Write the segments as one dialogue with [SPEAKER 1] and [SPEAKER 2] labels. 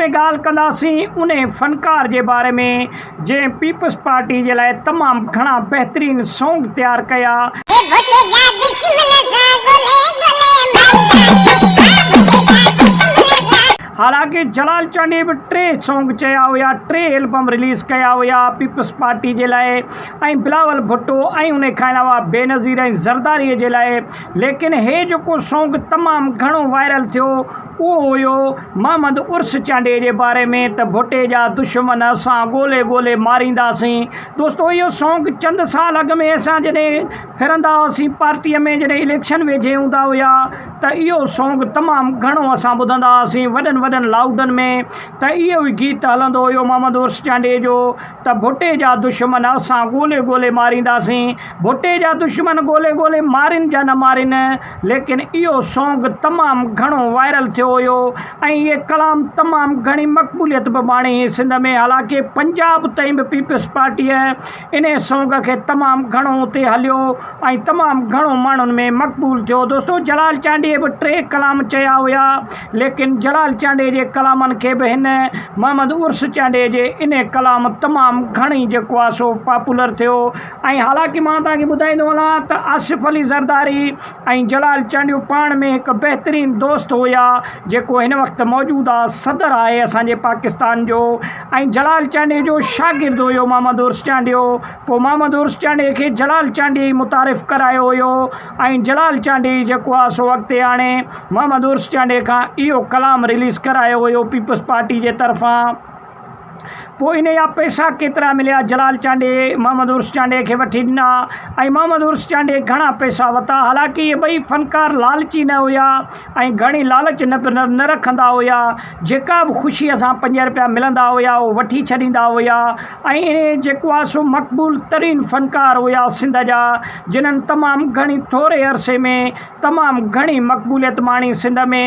[SPEAKER 1] ۾ ڳالهه ڪنداسين انهي فنڪار جي باري ۾ جنهن پيپلز پارٽي جي لاء تمام گهڻا بهترين سونگ تيار ڪيا.
[SPEAKER 2] اي ڀٽي جا دشمن اسان ڳولي ڳولي مارينداسين ها ڀٽي جا دشمن اسان.
[SPEAKER 1] حالانڪه جلال چانڊيي به ٽي سونگ چيا هيا، ٽي البم رليز ڪيا هيا پيپلز پارٽي جي لاء ۽ بلاول ڀٽو ۽ انهي کان علاوه بينظير ۽ زرداري جي لاء ليڪن هي جيڪو سونگ تمام گهڻو وائرل ٿيو اهو هيو محمد عرس چانڊيي جي باري ۾ ته ڀٽي جا دشمن اسان ڳولي ڳولي مارينداسين دوستو اهو سونگ چند سال اڳ ۾ اسان جڏهن ڦرندا هئاسين پارٽي ۾ جڏهن اليڪشن ويجهي هوندا هيا ته اهو سونگ تمام گهڻو اسان ٻڌندا هئاسين وڏن وڏن لائوڊن ۾ ته اهو ئي گيت هلندو هيو محمد عرس چانڊيي جو ته ڀٽي جا دشمن اسان ڳولي ڳولي مارينداسين ڀٽي جا دشمن ڳولي ڳولي مارين جا نه مارين ليڪن اهو سونگ تمام گهڻو وائرل ٿيو هيو ۽ اهي ڪلام تمام گهڻي مقبوليت به ماڻي هئي سنڌ ۾ حالانڪه پنجاب تائين به پيپلز پارٽيء انهي سونگ کي تمام گهڻو اتي هليو ۽ تمام گهڻو ماڻهن ۾ مقبول ٿيو دوستو جلال چانڊيي به ٽي ڪلام چيا هيا ليڪن جلال چانڊيي جي ڪلامن کي به هن محمد عرس چانڊيي جي انهي ڪلام تمام گهڻي جيڪو آهي سو پاپولر ٿيو ۽ حالانڪه مان توهان کي ٻڌائيندو هلان ته آصف علي زرداري ۽ جلال چانڊيو پاڻ ۾ هڪ بهترين دوست هيا جيڪو هن وقت موجوده صدر آهي اسان جي پاڪستان جو ۽ جلال چانڊيي جو شاگرد هيو محمد عرس چانڊيو پوء محمد عرس چانڊيي کي جلال چانڊيي ئي متعارف ڪرايو هيو ۽ جلال چانڊيي جيڪو آهي سو اڳتي آڻي محمد عرس چانڊيي کان اهو ڪلام رليز ڪرايو هيو پيپلز پارٽي جي طرفان. پوء انهيء جا پئسا ڪيترا مليا؟ جلال چانڊيي محمد عرس چانڊيي کي وٺي ڏنا ۽ محمد عرس چانڊيي گهڻا پئسا ورتا. حالانڪه اهي ٻئي فنڪار لالچي نه هيا ۽ گهڻي لالچ نه نه رکندا هيا. جيڪا به خوشيء سان پنج رپيا ملندا هيا اهو وٺي ڇڏيندا هيا ۽ اهي جيڪو آهي سو مقبول ترين فنڪار هيا سنڌ جا جنھن تمام گهڻي ٿوري عرصي ۾ تمام گهڻي مقبوليت ماڻي سنڌ ۾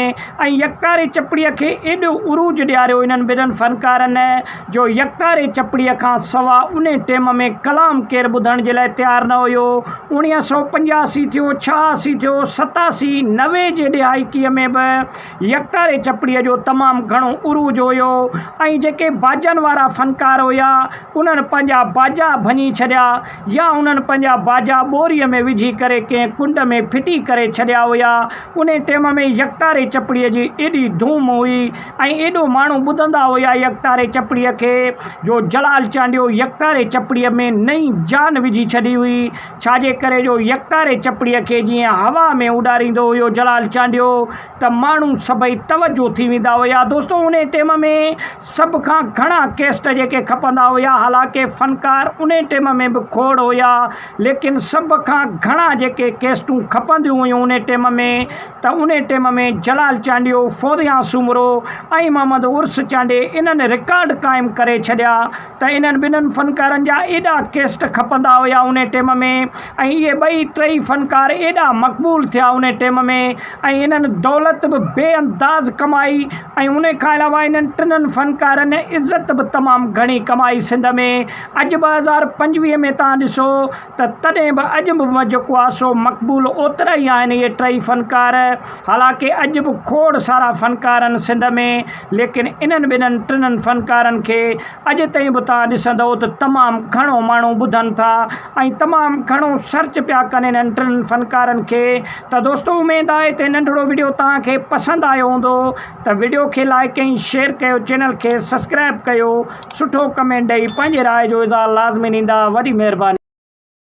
[SPEAKER 1] ۽ يڪتاري چپڙيء کي ايڏو عروج ڏياريو انهن ٻنهن فنڪارن جو يڪتاري چپڙيء کان سوا انهي ٽيم ۾ ڪلام ڪير ٻڌڻ جي لاء تيار نه هيو. 1985 ٿيو، 86 ٿيو، 87، 90 جي ڏهائڪيء ۾ به يڪتاري چپڙيء جو تمام گهڻو عروج هيو ۽ جيڪي باجن وارا فنڪار هيا انهن پنهنجا باجا ڀڃي ڇڏيا يا انهن پنهنجا باجا ٻوريء ۾ وجهي ڪري ڪنهن ڪنڊ ۾ ڦٽي ڪري ڇڏيا هيا. انهي ٽيم ۾ يڪتاري چپڙيء جي ايڏي ڌوم هئي ۽ ايڏو ماڻهو ٻڌندا هيا يڪتاري چپڙيء کي جو جلال چانڊيو يڪتاري چپڙيء ۾ نئين جان وجهي ڇڏي هئي. ڇاجي ڪري جو يڪتاري چپڙيء کي جيئن هوا ۾ اڏاريندو هيو جلال چانڊيو ته ماڻهو سڀئي توجه ٿي ويندا هيا. دوستو انهي ٽيم ۾ سڀ کان گهڻا ڪيسٽ جيڪي کپندا هيا حالانڪه فنڪار انهي ٽيم ۾ به کوڙ هيا ليڪن سڀ کان گهڻا جيڪي ڪيسٽون کپنديون هيون انهي ٽيم ۾ ته انهي ٽيم ۾ جلال چانڊيو، فوزيان سومرو ۽ محمد عرس چانڊيي انهن رڪارڊ قائم ڪري ڇڏيا ته انهن ٻنهن فنڪارن جا ايڏا ڪيسٽ کپندا هيا انهي ٽيم ۾ ۽ اهي ٻئي ٽئي فنڪار ايڏا مقبول ٿيا انهي ٽيم ۾ ۽ انهن دولت به بي انداز ڪمائي ۽ ان کان علاوه انهن ٽنهن فنڪارن عزت به تمام گهڻي ڪمائي سنڌ ۾ اڄ 2025 ۾ توهان ڏسو ته تڏهن به اڄ به جيڪو آهي سو مقبول اوترا ئي آهن اهي ٽئي فنڪار حالانڪه اڄ به کوڙ سارا فنڪار آهن سنڌ ۾ ليڪن انهن ٻنهن ٽنهن فنڪارن کي اڄ تائين به توهان ڏسندؤ ته تمام گهڻو ماڻهو ٻڌن ٿا ۽ تمام گهڻو سرچ پيا ڪن انهن ٽن فنڪارن کي ته دوستو اميد آهي ته ننڍڙو وڊيو توهان کي پسند آيو هوندو ته وڊيو کي لائڪ ۽ شيئر ڪيو چينل کي سبسڪرائب ڪيو سٺو ڪمينٽ ڏئي پنهنجي راء جو اظهار لازمي ڏيندا وڏي مهرباني.